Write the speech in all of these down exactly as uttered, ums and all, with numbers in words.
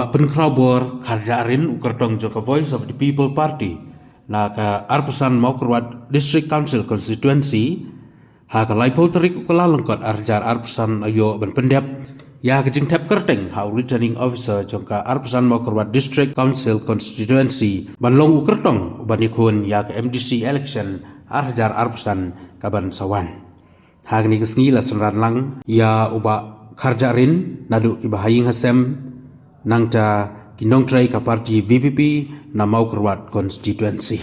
Pynkhraw bor kharjah rin u kyrtong jong ka Voice of the People Party na ka arphew san Mawkyrwat District Council Constituency ha ka laiphew tarik u Kyllalyngkot arhajar arphew san, ïoh ban pyndep ïa ka jingthep kyrteng ha u Returning Officer jong ka arphew san Mawkyrwat District Council Constituency ban long u kyrtong uban ïakhun ïa ka M D C election arhajar arphew san kaban sa wan. Ha kane ka sngi la synran lang ïa u Bah Kharjahrin naduh kiba ha ïing ha sem, nangta ki nongtrei ka party V P P na Mawkyrwat constituency.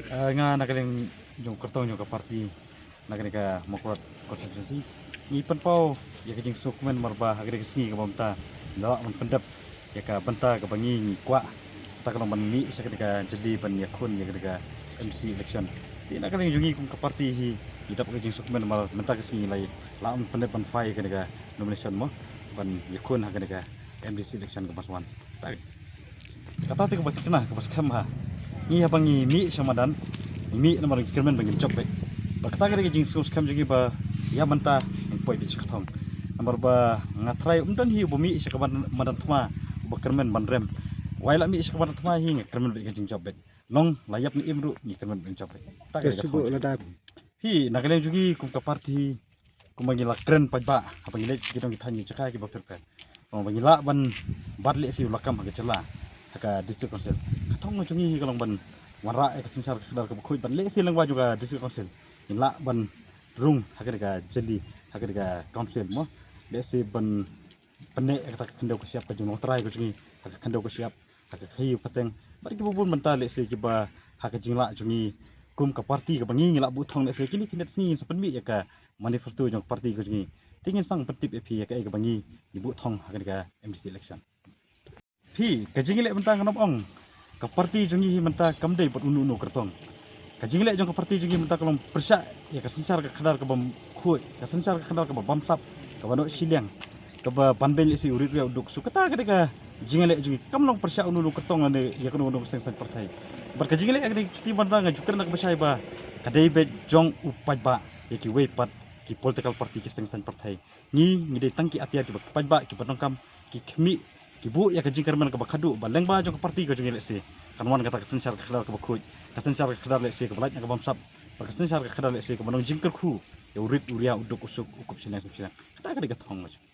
Ah, nga na ka liang jong kyrtong jong ka party na kane ka Mawkyrwat constituency, ngi pynpaw ïa ka jingsngewkmen namar ba ha kane ka sngi kaba mynta ngi la lah ban pyndep ïa ka bynta kaba ngi ngi kwah, kata ka long ban mih sha kane ka jylli ban ïakhun ïa kane ka M D C election. Te na ka liang jong ngi kum ka party hi ngi dap ka jingsngewkmen namar mynta ka sngi ngi la lah ban pyndep ban file ïa kane ka nomination mo, ban ïakhun ha kane ka M D C election kaba sa wan. Kata te kaba tikna kaba skhem ha ngi, haba ngi mih sha madan, ngi mih namar ngi kyrmen ba ngin jop beit. Bad kata ka dei ka jingsngewskhem jong ngi ba ïa mynta ngin poi beit sha ka thong. Namar ba nga trai ym don hi uba mih sha ka madan, madan thma uba kyrmen ban rem. Wei la mih sha ka madan thma hi nga kyrmen beit ka jingjop beit. Long la ïap ne im ruh ngi kyrmen beit jop beit. Kata ka dei ka thong. Hi na ka liang jong ngi kum ka party hi, kumba ngi la kren paidbah haba ngi leit sha ki dong ki thaiñ ki jaka kiba pher pher, kumba ngi lah ban bat lehse u lakam ha ka jylla, ha ka district council. Ka thong jong ngi hi ka long ban wanrah ïa ka synshar ka khadar kaba khuid ban lehse lyngba jong ka district council ngin lah ban rung ha kane ka jylli, ha kane ka council mo, lehse ban pynneh ïa kata ka khyndew ka shyiap ka jinglong trai ka jong ngi ha ka khyndew ka shyiap, ha ka khaïi pateng bad kiba bun bynta lehse kiba ha ka jinglah jong ngi kum ka party kaba ngi ngi la buh thong lehse kine ki net sngi ngin sa pynmih ïa ka manifesto jong ka party ka jong ngi. Te ngin sa pyntip ïa phi ïa kaei kaba ngi ngi buh thong ha kane ka M D C election. Phi, ka jingïaleh mynta ngan ong, ka party jong ngi hi mynta kam dei bad uno uno u kyrtong. Ka jingïaleh jong ka party jong ngi mynta ka long pyrshah ïa ka synshar ka khadar kaba khuid, ka synshar ka khadar kaba bamsap, kaba noh shiliang, kaba ban beiñ lehse u rit u riaw u duk u suk. Kata ka dei ka jingïaleh jong ngi, kam long pyrshah uno uno u kyrtong lane ïa kano kano ka seng saiñ pyrthei. Bad ka jingïaleh ka dei ka kti mynta nga ju kren da kaba shai ba ka dei beit jong u paidbah ïa kiwei pat ki political party ki seng saiñ pyrthei. Ngi ngi dei tang ki atiar kiba paidbah kiba donkam, ki khmih, ki buh ïa ka jingkyrmen kaba khadduh ba lyngba jong ka party ka jong ngi lehse kan wan kata ka synshar ka khadar kaba khuid, ka synshar ka khadar lehse kaba lait na ka bamsap, bad ka synshar ka khadar lehse kaba long jingkyrkhu ïa u rit u riaw u duk u suk u kup shiliang sem shiliang. Kata ka dei ka thong ka jong ngi.